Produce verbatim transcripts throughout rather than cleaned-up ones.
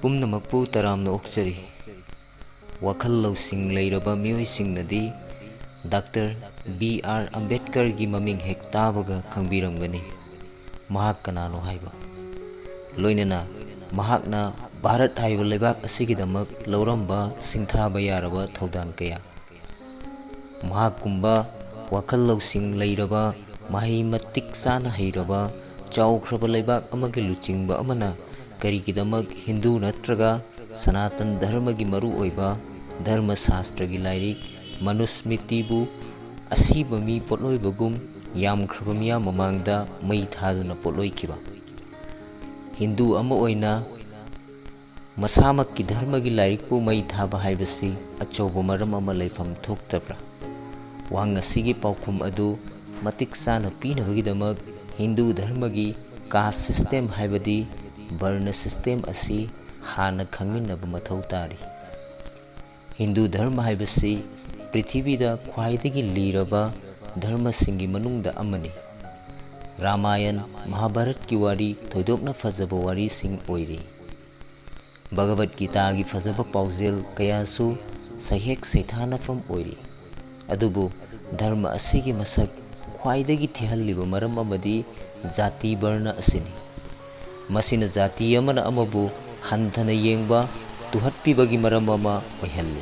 ꯄꯨꯝꯅꯃꯛꯄꯨ ꯇꯔꯥꯝꯅ ꯑꯣꯛꯆꯔꯤ꯫ ꯋꯥꯈꯜ ꯂꯧꯁꯤꯡ ꯂꯩꯔꯕ ꯃꯤꯑꯣꯏꯁꯤꯡꯅꯗꯤ ꯗꯥꯛꯇꯔ ꯕꯤ ꯑꯥꯔ ꯑꯝꯕꯦꯗꯀꯔꯒꯤ ꯃꯃꯤꯡ ꯍꯦꯛ ꯇꯥꯕꯒ ꯈꯪꯕꯤꯔꯝꯒꯅꯤ, ꯃꯍꯥꯛ ꯀꯅꯥꯅꯣ ꯍꯥꯏꯕ꯫ ꯂꯣꯏꯅꯅ ꯃꯍꯥꯛꯅ ꯚꯥꯔꯠ ꯍꯥꯏꯕ ꯂꯩꯕꯥꯛ ꯑꯁꯤꯒꯤꯗꯃꯛ ꯂꯧꯔꯝꯕ ꯁꯤꯡꯊꯥꯕ ꯌꯥꯔꯕ ꯊꯧꯗꯥꯡ ꯀꯌꯥ꯫ ꯃꯍꯥꯛꯀꯨꯝꯕ ꯋꯥꯈꯜ ꯂꯧꯁꯤꯡ ꯂꯩꯔꯕ, ꯃꯍꯩ ꯃꯇꯤꯛ ꯆꯥꯅ ꯍꯩꯔꯕ, ꯆꯥꯎꯈ꯭ꯔꯕ ꯂꯩꯕꯥꯛ ꯑꯃꯒꯤ ꯂꯨꯆꯤꯡꯕ ꯑꯃꯅ ꯀꯔꯤꯒꯤꯗꯃꯛ ꯍꯤꯟꯗꯨ ꯅꯠꯇ꯭ꯔꯒ ꯁꯅꯥꯇꯟ ꯙꯔꯃꯒꯤ ꯃꯔꯨꯑꯣꯏꯕ ꯙꯔꯃ ꯁꯥꯁꯇ꯭ꯔꯒꯤ ꯂꯥꯏꯔꯤꯛ ꯃꯅꯨꯁꯃ꯭ꯔꯤꯇꯤꯕꯨ ꯑꯁꯤꯕ ꯃꯤ ꯄꯣꯠꯂꯣꯏꯕꯒꯨꯝ ꯌꯥꯝꯈ꯭ꯔꯕ ꯃꯤꯌꯥꯝ ꯃꯃꯥꯡꯗ ꯃꯩ ꯊꯥꯗꯨꯅ ꯄꯣꯠꯂꯣꯏꯈꯤꯕ? ꯍꯤꯟꯗꯨ ꯑꯃ ꯑꯣꯏꯅ ꯃꯁꯥꯃꯛꯀꯤ ꯙꯔꯃꯒꯤ ꯂꯥꯏꯔꯤꯛꯄꯨ ꯃꯩ ꯊꯥꯕ ꯍꯥꯏꯕꯁꯤ ꯑꯆꯧꯕ ꯃꯔꯝ ꯑꯃ ꯂꯩꯐꯝ ꯊꯣꯛꯇꯕ꯭ꯔꯥ? ꯋꯥꯍꯪ ꯑꯁꯤꯒꯤ ꯄꯥꯎꯈꯨꯝ ꯑꯗꯨ ꯃꯇꯤꯛ ꯆꯥꯅ ꯄꯤꯅꯕꯒꯤꯗꯃꯛ ꯍꯤꯟꯗꯨ ꯙꯔꯃꯒꯤ ꯀꯥꯁ ꯁꯤꯁꯇꯦꯝ, ꯍꯥꯏꯕꯗꯤ ꯕꯔꯅ ꯁꯤꯁꯇꯦꯝ ꯑꯁꯤ ꯍꯥꯟꯅ ꯈꯪꯃꯤꯟꯅꯕ ꯃꯊꯧ ꯇꯥꯔꯤ꯫ ꯍꯤꯟꯗꯨ ꯙꯔꯃ ꯍꯥꯏꯕꯁꯤ ꯄ꯭ꯔꯤꯊꯤꯕꯤꯗ ꯈ꯭ꯋꯥꯏꯗꯒꯤ ꯂꯤꯔꯕ ꯙꯔꯃꯁꯤꯡꯒꯤ ꯃꯅꯨꯡꯗ ꯑꯃꯅꯤ꯫ ꯔꯥꯃꯥꯌꯟ, ꯃꯍꯥꯚꯥꯔꯠꯀꯤ ꯋꯥꯔꯤ ꯊꯣꯏꯗꯣꯛꯅ ꯐꯖꯕ ꯋꯥꯔꯤꯁꯤꯡ ꯑꯣꯏꯔꯤ꯫ ꯚꯒꯕꯠ ꯒꯤꯇꯥꯒꯤ ꯐꯖꯕ ꯄꯥꯎꯖꯦꯜ ꯀꯌꯥꯁꯨ ꯁꯩꯍꯦꯛ ꯁꯩꯊꯥꯅꯐꯝ ꯑꯣꯏꯔꯤ꯫ ꯑꯗꯨꯕꯨ ꯙꯔꯃ ꯑꯁꯤꯒꯤ ꯃꯁꯛ ꯈ꯭ꯋꯥꯏꯗꯒꯤ ꯊꯤꯍꯜꯂꯤꯕ ꯃꯔꯝ ꯑꯃꯗꯤ ꯖꯥꯇꯤ ꯕꯔꯅ ꯑꯁꯤꯅꯤ꯫ ꯃꯁꯤꯅ ꯖꯥꯇꯤ ꯑꯃꯅ ꯑꯃꯕꯨ ꯍꯟꯊꯅ ꯌꯦꯡꯕ, ꯇꯨꯍꯠꯄꯤꯕꯒꯤ ꯃꯔꯝ ꯑꯃ ꯑꯣꯏꯍꯜꯂꯤ꯫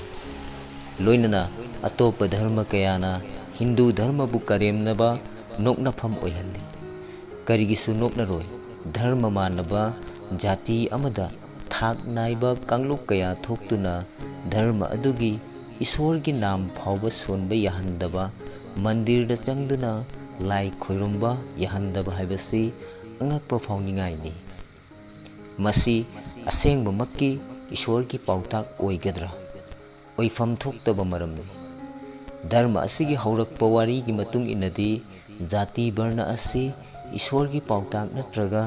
ꯂꯣꯏꯅꯅ ꯑꯇꯣꯞꯄ ꯙꯔꯃ ꯀꯌꯥꯅ ꯍꯤꯟꯗꯨ ꯙꯔꯃꯕꯨ ꯀꯔꯦꯝꯅꯕ, ꯅꯣꯛꯅꯐꯝ ꯑꯣꯏꯍꯜꯂꯤ꯫ ꯀꯔꯤꯒꯤꯁꯨ ꯅꯣꯛꯅꯔꯣꯏ? ꯙꯔꯃ ꯃꯥꯟꯅꯕ ꯖꯥꯇꯤ ꯑꯃꯗ ꯊꯥꯛ ꯅꯥꯏꯕ ꯀꯥꯡꯂꯨꯞ ꯀꯌꯥ ꯊꯣꯛꯇꯨꯅ ꯙꯔꯃ ꯑꯗꯨꯒꯤ ꯏꯁꯣꯔꯒꯤ ꯅꯥꯝ ꯐꯥꯎꯕ ꯁꯣꯟꯕ ꯌꯥꯍꯟꯗꯕ, ꯃꯟꯗꯤꯔꯗ ꯆꯪꯗꯨꯅ ꯂꯥꯏ ꯈꯣꯏꯔꯨꯝꯕ ꯌꯥꯍꯟꯗꯕ ꯍꯥꯏꯕꯁꯤ ꯑꯉꯛꯄ ꯐꯥꯎꯅꯤꯡꯉꯥꯏꯅꯤ꯫ ꯃꯁꯤ ꯑꯁꯦꯡꯕꯃꯛꯀꯤ ꯏꯁꯣꯔꯒꯤ ꯄꯥꯎꯇꯥꯛ ꯑꯣꯏꯒꯗ꯭ꯔꯥ? ꯑꯣꯏꯐꯝ ꯊꯣꯛꯇꯕ ꯃꯔꯝꯅꯤ꯫ ꯙꯔꯃ ꯑꯁꯤꯒꯤ ꯍꯧꯔꯛꯄ ꯋꯥꯔꯤꯒꯤ ꯃꯇꯨꯡ ꯏꯟꯅꯗꯤ, ꯖꯥꯇꯤ ꯕꯔꯅ ꯑꯁꯤ ꯏꯁꯣꯔꯒꯤ ꯄꯥꯎꯇꯥꯛ ꯅꯠꯇ꯭ꯔꯒ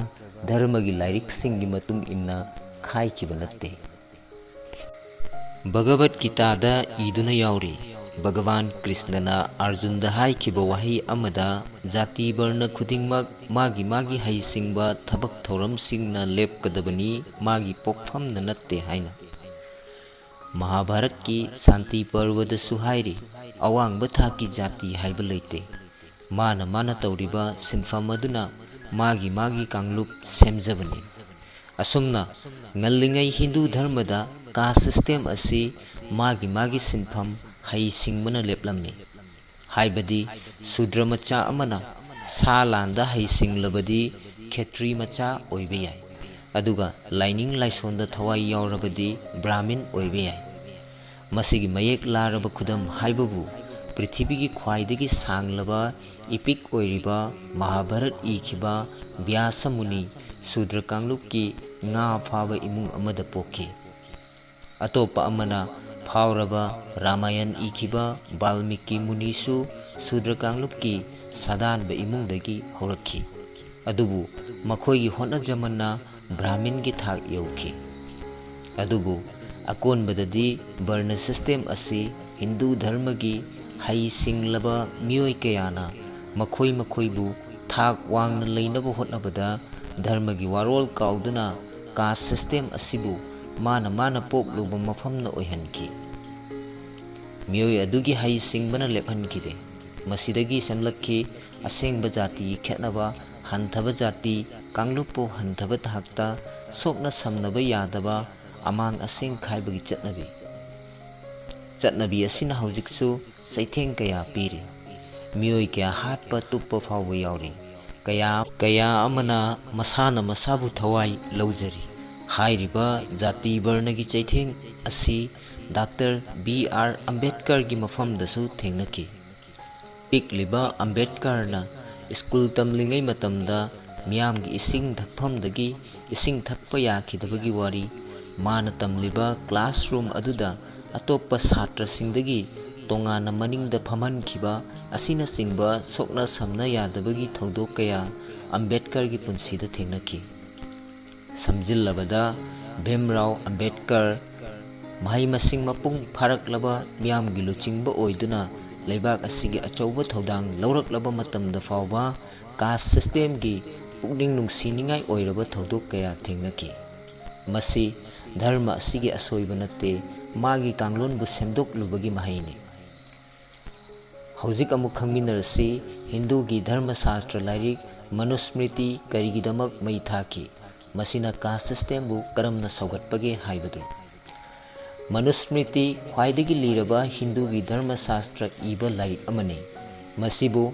ꯙꯔꯃꯒꯤ ꯂꯥꯏꯔꯤꯛꯁꯤꯡꯒꯤ ꯃꯇꯨꯡ ꯏꯟꯅ ꯈꯥꯏꯈꯤꯕ ꯅꯠꯇꯦ꯫ ꯚꯒꯕꯠ ꯒꯤꯇꯥꯗ ꯏꯗꯨꯅ ꯌꯥꯎꯔꯤ, ꯚꯒꯋꯥꯟ ꯀ꯭ꯔꯤꯁꯅꯅ ꯑꯔꯖꯨꯟꯗ ꯍꯥꯏꯈꯤꯕ ꯋꯥꯍꯩ ꯑꯃꯗ, ꯖꯥꯇꯤ ꯕꯔꯅ ꯈꯨꯗꯤꯡꯃꯛ ꯃꯥꯒꯤ ꯃꯥꯒꯤ ꯍꯩꯁꯤꯡꯕ ꯊꯕꯛ ꯊꯧꯔꯝꯁꯤꯡꯅ ꯂꯦꯞꯀꯗꯕꯅꯤ, ꯃꯥꯒꯤ ꯄꯣꯛꯐꯝꯅ ꯅꯠꯇꯦ ꯍꯥꯏꯅ꯫ ꯃꯍꯥꯚꯥꯔꯠꯀꯤ ꯁꯥꯟꯇꯤ ꯄꯔꯕꯗꯁꯨ ꯍꯥꯏꯔꯤ, ꯑꯋꯥꯡꯕ ꯊꯥꯛꯀꯤ ꯖꯥꯇꯤ ꯍꯥꯏꯕ ꯂꯩꯇꯦ꯫ ꯃꯥꯅ ꯃꯥꯅ ꯇꯧꯔꯤꯕ ꯁꯤꯟꯐꯝ ꯑꯗꯨꯅ ꯃꯥꯒꯤ ꯃꯥꯒꯤ ꯀꯥꯡꯂꯨꯞ ꯁꯦꯝꯖꯕꯅꯤ꯫ ꯑꯁꯨꯝꯅ ꯉꯜꯂꯤꯉꯩ ꯍꯤꯟꯗꯨ ꯙꯔꯃꯗ caste system ꯑꯁꯤ ꯃꯥꯒꯤ ꯃꯥꯒꯤ ꯁꯤꯟꯐꯝ ꯍꯩꯁꯤꯡꯕꯅ ꯂꯦꯞꯂꯝꯃꯤ꯫ ꯍꯥꯏꯕꯗꯤ ꯁꯨꯗ꯭ꯔ ꯃꯆꯥ ꯑꯃꯅ ꯁꯥ ꯂꯥꯟꯗ ꯍꯩꯁꯤꯡꯂꯕꯗꯤ ꯈꯦꯇ꯭ꯔꯤ ꯃꯆꯥ ꯑꯣꯏꯕ ꯌꯥꯏ, ꯑꯗꯨꯒ ꯂꯥꯏꯅꯤꯡ ꯂꯥꯏꯁꯣꯟꯗ ꯊꯋꯥꯏ ꯌꯥꯎꯔꯕꯗꯤ ꯕ꯭ꯔꯥꯍꯃꯤꯟ ꯑꯣꯏꯕ ꯌꯥꯏ꯫ ꯃꯁꯤꯒꯤ ꯃꯌꯦꯛ ꯂꯥꯔꯕ ꯈꯨꯗꯝ ꯍꯥꯏꯕꯕꯨ ꯄ꯭ꯔꯤꯊꯤꯕꯤꯒꯤ ꯈ꯭ꯋꯥꯏꯗꯒꯤ ꯁꯥꯡꯂꯕ epic ꯑꯣꯏꯔꯤꯕ ꯃꯍꯥꯚꯥꯔꯠ ꯏꯈꯤꯕ ꯕ꯭ꯌꯥꯁ ꯃꯨꯅꯤ ꯁꯨꯗ꯭ꯔ ꯀꯥꯡꯂꯨꯞꯀꯤ ꯉꯥ ꯐꯥꯕ ꯏꯃꯨꯡ ꯑꯃꯗ ꯄꯣꯛꯈꯤ꯫ ꯑꯇꯣꯞꯄ ꯑꯃꯅ ꯐꯥꯎꯔꯕ ꯔꯥꯃꯥꯌꯟ ꯏꯈꯤꯕ ꯕꯥꯜꯃꯤꯀꯤ ꯃꯨꯅꯤꯁꯨ ꯁꯨꯗ꯭ꯔ ꯀꯥꯡꯂꯨꯞꯀꯤ ꯁꯥꯗꯥꯟꯕ ꯏꯃꯨꯡꯗꯒꯤ ꯍꯧꯔꯛꯈꯤ꯫ ꯑꯗꯨꯕꯨ ꯃꯈꯣꯏꯒꯤ ꯍꯣꯠꯅꯖꯃꯟꯅ ꯕ꯭ꯔꯥꯍꯃꯤꯟꯒꯤ ꯊꯥꯛ ꯌꯧꯈꯤ꯫ ꯑꯗꯨꯕꯨ ꯑꯀꯣꯟꯕꯗꯗꯤ ꯕꯔꯅ system ꯑꯁꯤ ꯍꯤꯟꯗꯨ ꯙꯔꯃꯒꯤ ꯍꯩꯁꯤꯡꯂꯕ ꯃꯤꯑꯣꯏ ꯀꯌꯥꯅ ꯃꯈꯣꯏ ꯃꯈꯣꯏꯕꯨ ꯊꯥꯛ ꯋꯥꯡꯅ ꯂꯩꯅꯕ ꯍꯣꯠꯅꯕꯗ ꯙꯔꯃꯒꯤ ꯋꯥꯔꯣꯜ ꯀꯥꯎꯗꯨꯅ caste system ꯑꯁꯤꯕꯨ ꯃꯥꯅ ꯃꯥꯅ ꯄꯣꯛꯂꯨꯕ ꯃꯐꯝꯅ ꯑꯣꯏꯍꯟꯈꯤ꯫ ꯃꯤꯑꯣꯏ ꯑꯗꯨꯒꯤ ꯍꯩꯁꯤꯡꯕꯅ ꯂꯦꯞꯍꯟꯈꯤꯗꯦ꯫ ꯃꯁꯤꯗꯒꯤ ꯁꯦꯝꯂꯛꯈꯤ ꯑꯁꯦꯡꯕ ꯖꯥꯇꯤꯒꯤ ꯈꯦꯠꯅꯕ, ꯍꯟꯊꯕ ꯖꯥꯇꯤ ꯀꯥꯡꯂꯨꯞꯄꯨ ꯍꯟꯊꯕ ꯊꯥꯛꯇ ꯁꯣꯛꯅ ꯁꯝꯅꯕ ꯌꯥꯗꯕ ꯑꯃꯥꯡ ꯑꯁꯦꯡ ꯈꯥꯏꯕꯒꯤ ꯆꯠꯅꯕꯤ꯫ ꯆꯠꯅꯕꯤ ꯑꯁꯤꯅ ꯍꯧꯖꯤꯛꯁꯨ ꯆꯩꯊꯦꯡ ꯀꯌꯥ ꯄꯤꯔꯤ꯫ ꯃꯤꯑꯣꯏ ꯀꯌꯥ ꯍꯥꯠꯄ ꯇꯨꯞꯄ ꯐꯥꯎꯕ ꯌꯥꯎꯔꯤ꯫ ꯀꯌꯥ, ꯀꯌꯥ ꯑꯃꯅ ꯃꯁꯥꯅ ꯃꯁꯥꯕꯨ ꯊꯋꯥꯏ ꯂꯧꯖꯔꯤ꯫ ꯍꯥꯏꯔꯤꯕ ꯖꯥꯇꯤ ꯕꯔꯅꯒꯤ ꯆꯩꯊꯦꯡ ꯑꯁꯤ ꯗꯥꯛꯇꯔ ꯕꯤ ꯑꯥꯔ ꯑꯝꯕꯦꯗꯀꯔꯒꯤ ꯃꯐꯝꯗꯁꯨ ꯊꯦꯡꯅꯈꯤ꯫ ꯄꯤꯛꯂꯤꯕ ꯑꯝꯕꯦꯗꯀꯔꯅ ꯁ꯭ꯀꯨꯜ ꯇꯝꯂꯤꯉꯩ ꯃꯇꯝꯗ ꯃꯤꯌꯥꯝꯒꯤ ꯏꯁꯤꯡ ꯊꯛꯐꯝꯗꯒꯤ ꯏꯁꯤꯡ ꯊꯛꯄ ꯌꯥꯈꯤꯗꯕꯒꯤ ꯋꯥꯔꯤ, ꯃꯥꯅ ꯇꯝꯂꯤꯕ classroom ꯑꯗꯨꯗ ꯑꯇꯣꯞꯄ ꯁꯥꯇ꯭ꯔꯁꯤꯡꯗꯒꯤ ꯇꯣꯉꯥꯟꯅ ꯃꯅꯤꯡꯗ ꯐꯝꯍꯟꯈꯤꯕ ꯑꯁꯤꯅꯆꯤꯡꯕ ꯁꯣꯛꯅ ꯁꯝꯅ ꯌꯥꯗꯕꯒꯤ ꯊꯧꯗꯣꯛ ꯀꯌꯥ ꯑꯝꯕꯦꯗꯀꯔꯒꯤ ꯄꯨꯟꯁꯤꯗ ꯊꯦꯡꯅꯈꯤ꯫ ꯁꯝꯖꯤꯜꯂꯕꯗ, ꯚꯤꯝꯔꯥꯎ ꯑꯝꯕꯦꯗꯀꯔ ꯃꯍꯩ ꯃꯁꯤꯡ ꯃꯄꯨꯡ ꯐꯥꯔꯛꯂꯕ ꯃꯤꯌꯥꯝꯒꯤ ꯂꯨꯆꯤꯡꯕ ꯑꯣꯏꯗꯨꯅ ꯂꯩꯕꯥꯛ ꯑꯁꯤꯒꯤ ꯑꯆꯧꯕ ꯊꯧꯗꯥꯡ ꯂꯧꯔꯛꯂꯕ ꯃꯇꯝꯗ ꯐꯥꯎꯕ caste systemꯒꯤ ꯄꯨꯛꯅꯤꯡ ꯅꯨꯡꯁꯤꯅꯤꯡꯉꯥꯏ ꯑꯣꯏꯔꯕ ꯊꯧꯗꯣꯛ ꯀꯌꯥ ꯊꯦꯡꯅꯈꯤ꯫ ꯃꯁꯤ ꯙꯔꯃ ꯑꯁꯤꯒꯤ ꯑꯁꯣꯏꯕ ꯅꯠꯇꯦ, ꯃꯥꯒꯤ ꯀꯥꯡꯂꯣꯟꯕꯨ ꯁꯦꯝꯗꯣꯛꯂꯨꯕꯒꯤ ꯃꯍꯩꯅꯤ꯫ ꯍꯧꯖꯤꯛ ꯑꯃꯨꯛ ꯈꯪꯃꯤꯟꯅꯔꯁꯤ, ꯍꯤꯟꯗꯨꯒꯤ ꯙꯔꯃ ꯁꯥꯁꯇ꯭ꯔ ꯂꯥꯏꯔꯤꯛ ꯃꯅꯨꯁꯃ꯭ꯔꯤꯇꯤ ꯀꯔꯤꯒꯤꯗꯃꯛ ꯃꯩ ꯊꯥꯈꯤ? ꯃꯁꯤꯅ caste systemꯕꯨ ꯀꯔꯝꯅ ꯁꯧꯒꯠꯄꯒꯦ ꯍꯥꯏꯕꯗꯨ꯫ ꯃꯅꯨꯁꯃ꯭ꯔꯤꯇꯤ ꯈ꯭ꯋꯥꯏꯗꯒꯤ ꯂꯤꯔꯕ ꯍꯤꯟꯗꯨꯒꯤ ꯙꯔꯃ ꯁꯥꯁꯇ꯭ꯔ ꯏꯕ ꯂꯥꯏꯔꯤꯛ ꯑꯃꯅꯤ꯫ ꯃꯁꯤꯕꯨ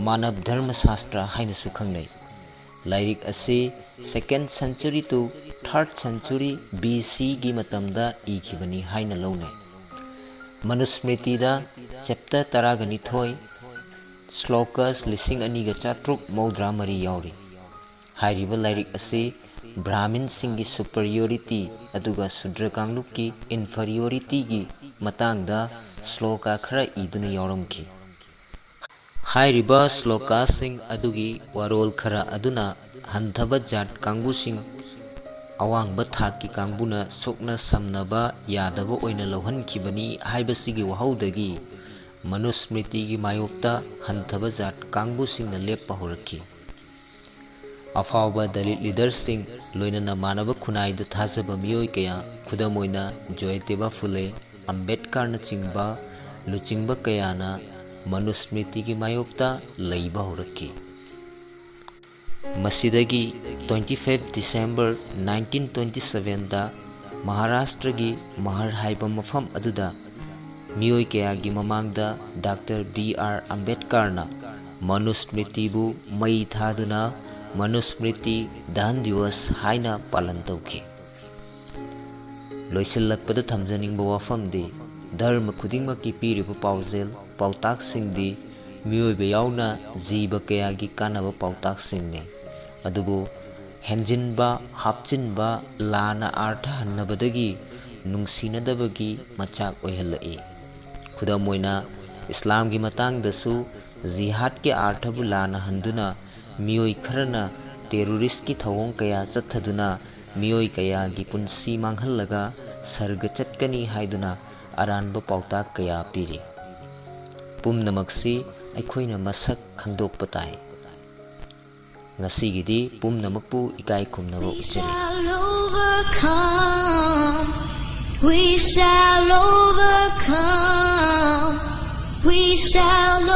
ꯃꯥꯅꯕ ꯙꯔꯃ ꯁꯥꯁꯇ꯭ꯔ ꯍꯥꯏꯅꯁꯨ ꯈꯪꯅꯩ꯫ ꯂꯥꯏꯔꯤꯛ ꯑꯁꯤ second century to third century B C ꯒꯤ ꯃꯇꯝꯗ ꯏꯈꯤꯕꯅꯤ ꯍꯥꯏꯅ ꯂꯧꯅꯩ꯫ ꯃꯅꯨꯁꯃ꯭ꯔꯤꯇꯤꯗ chapter ꯇꯔꯥꯅꯤꯊꯣꯏ, ꯁ꯭ꯂꯣꯀꯁ ꯂꯤꯁꯤꯡ ꯑꯅꯤꯒ ꯆꯥꯇ꯭ꯔꯨꯛ ꯃꯧꯗ꯭ꯔꯥ ꯃꯔꯤ ꯌꯥꯎꯔꯤ꯫ ꯍꯥꯏꯔꯤꯕ ꯂꯥꯏꯔꯤꯛ ꯑꯁꯤ ꯕ꯭ꯔꯥꯍꯃꯤꯟꯁꯤꯡꯒꯤ superiority ꯑꯗꯨꯒ ꯁꯨꯗ꯭ꯔ ꯀꯥꯡꯂꯨꯞꯀꯤ inferiorityꯒꯤ ꯃꯇꯥꯡꯗ ꯁ꯭ꯂꯣꯀꯥ ꯈꯔ ꯏꯗꯨꯅ ꯌꯥꯎꯔꯝꯈꯤ꯫ ꯍꯥꯏꯔꯤꯕ ꯁ꯭ꯂꯣꯀꯥꯁꯤꯡ ꯑꯗꯨꯒꯤ ꯋꯥꯔꯣꯜ ꯈꯔ ꯑꯗꯨꯅ ꯍꯟꯊꯕ ꯖꯥꯠ ꯀꯥꯡꯕꯨꯁꯤꯡ ꯑꯋꯥꯡꯕ ꯊꯥꯛꯀꯤ ꯀꯥꯡꯕꯨꯅ ꯁꯣꯛꯅ ꯁꯝꯅꯕ ꯌꯥꯗꯕ ꯑꯣꯏꯅ ꯂꯧꯍꯟꯈꯤꯕꯅꯤ ꯍꯥꯏꯕꯁꯤꯒꯤ ꯋꯥꯍꯧꯗꯒꯤ ꯃꯅꯨꯁꯃ꯭ꯔꯤꯇꯤꯒꯤ ꯃꯥꯌꯣꯛꯇ ꯍꯟꯊꯕ ꯖꯥꯠ ꯀꯥꯡꯕꯨꯁꯤꯡꯅ ꯂꯦꯞꯄ ꯍꯧꯔꯛꯈꯤ꯫ ꯑꯐꯥꯎꯕ ꯗꯂꯤꯠ ꯂꯤꯗꯔꯁꯤꯡ, ꯂꯣꯏꯅꯅ ꯃꯥꯟꯅꯕ ꯈꯨꯟꯅꯥꯏꯗ ꯊꯥꯖꯕ ꯃꯤꯑꯣꯏ ꯀꯌꯥ, ꯈꯨꯗꯝ ꯑꯣꯏꯅ ꯖꯣꯏꯇꯤꯕꯥ ꯐꯨꯂꯦ, ꯑꯝꯕꯦꯗꯀꯔꯅꯆꯤꯡꯕ ꯂꯨꯆꯤꯡꯕ ꯀꯌꯥꯅ ꯃꯅꯨꯁꯃ꯭ꯔꯤꯇꯤꯒꯤ ꯃꯥꯌꯣꯛꯇ ꯂꯩꯕ ꯍꯧꯔꯛꯈꯤ꯫ ꯃꯁꯤꯗꯒꯤ twenty five December nineteen twenty sevenꯗ ꯃꯍꯥꯔꯥꯁꯇ꯭ꯔꯒꯤ ꯃꯍꯔ ꯍꯥꯏꯕ ꯃꯐꯝ ꯑꯗꯨꯗ ꯃꯤꯑꯣꯏ ꯀꯌꯥꯒꯤ ꯃꯃꯥꯡꯗ ꯗꯥꯛꯇꯔ ꯕꯤ ꯑꯥꯔ ꯑꯝꯕꯦꯗꯀꯔꯅ ꯃꯅꯨꯁꯃ꯭ꯔꯤꯇꯤꯕꯨ ꯃꯩ ꯊꯥꯗꯨꯅ ꯃꯅꯨꯁꯃ꯭ꯔꯤꯇꯤ ꯗꯍꯟ ꯗꯤꯋꯁ ꯍꯥꯏꯅ ꯄꯥꯂꯟ ꯇꯧꯈꯤ꯫ ꯂꯣꯏꯁꯤꯜꯂꯛꯄꯗ ꯊꯝꯖꯅꯤꯡꯕ ꯋꯥꯐꯝꯗꯤ, ꯙꯔꯃ ꯈꯨꯗꯤꯡꯃꯛꯀꯤ ꯄꯤꯔꯤꯕ ꯄꯥꯎꯖꯦꯜ, ꯄꯥꯎꯇꯥꯛꯁꯤꯡꯗꯤ ꯃꯤꯑꯣꯏꯕ ꯌꯥꯎꯅ ꯖꯤꯕ ꯀꯌꯥꯒꯤ ꯀꯥꯟꯅꯕ ꯄꯥꯎꯇꯥꯛꯁꯤꯡꯅꯤ꯫ ꯑꯗꯨꯕꯨ ꯍꯦꯟꯖꯤꯟꯕ, ꯍꯥꯞꯆꯤꯟꯕ, ꯂꯥꯟꯅ ꯑꯥꯔꯊ ꯍꯟꯅꯕꯗꯒꯤ ꯅꯨꯡꯁꯤꯅꯗꯕꯒꯤ ꯃꯆꯥꯛ ꯑꯣꯏꯍꯜꯂꯛꯏ꯫ ꯈꯨꯗꯝ ꯑꯣꯏꯅ, ꯏꯁꯂꯥꯝꯒꯤ ꯃꯇꯥꯡꯗꯁꯨ ꯖꯤꯍꯥꯗꯀꯤ ꯑꯥꯔꯊꯕꯨ ꯂꯥꯟꯅ ꯍꯟꯗꯨꯅ ꯃꯤꯑꯣꯏ ꯈꯔꯅ terroristꯀꯤ ꯊꯧꯑꯣꯡ ꯀꯌꯥ ꯆꯠꯊꯗꯨꯅ ꯃꯤꯑꯣꯏ ꯀꯌꯥꯒꯤ ꯄꯨꯟꯁꯤ ꯃꯥꯡꯍꯜꯂꯒ ꯁꯔꯒ ꯆꯠꯀꯅꯤ ꯍꯥꯏꯗꯨꯅ ꯑꯔꯥꯟꯕ ꯄꯥꯎꯇꯥꯛ ꯀꯌꯥ ꯄꯤꯔꯤ꯫ ꯄꯨꯝꯅꯃꯛꯁꯤ ꯑꯩꯈꯣꯏꯅ ꯃꯁꯛ ꯈꯪꯗꯣꯛꯄ ꯇꯥꯏ꯫ ꯉꯁꯤꯒꯤꯗꯤ ꯄꯨꯝꯅꯃꯛꯄꯨ ꯏꯀꯥꯏ ꯈꯨꯝꯅꯕ ꯎꯠꯆꯔꯤ꯫ Shall overcome. We shall overcome. We shall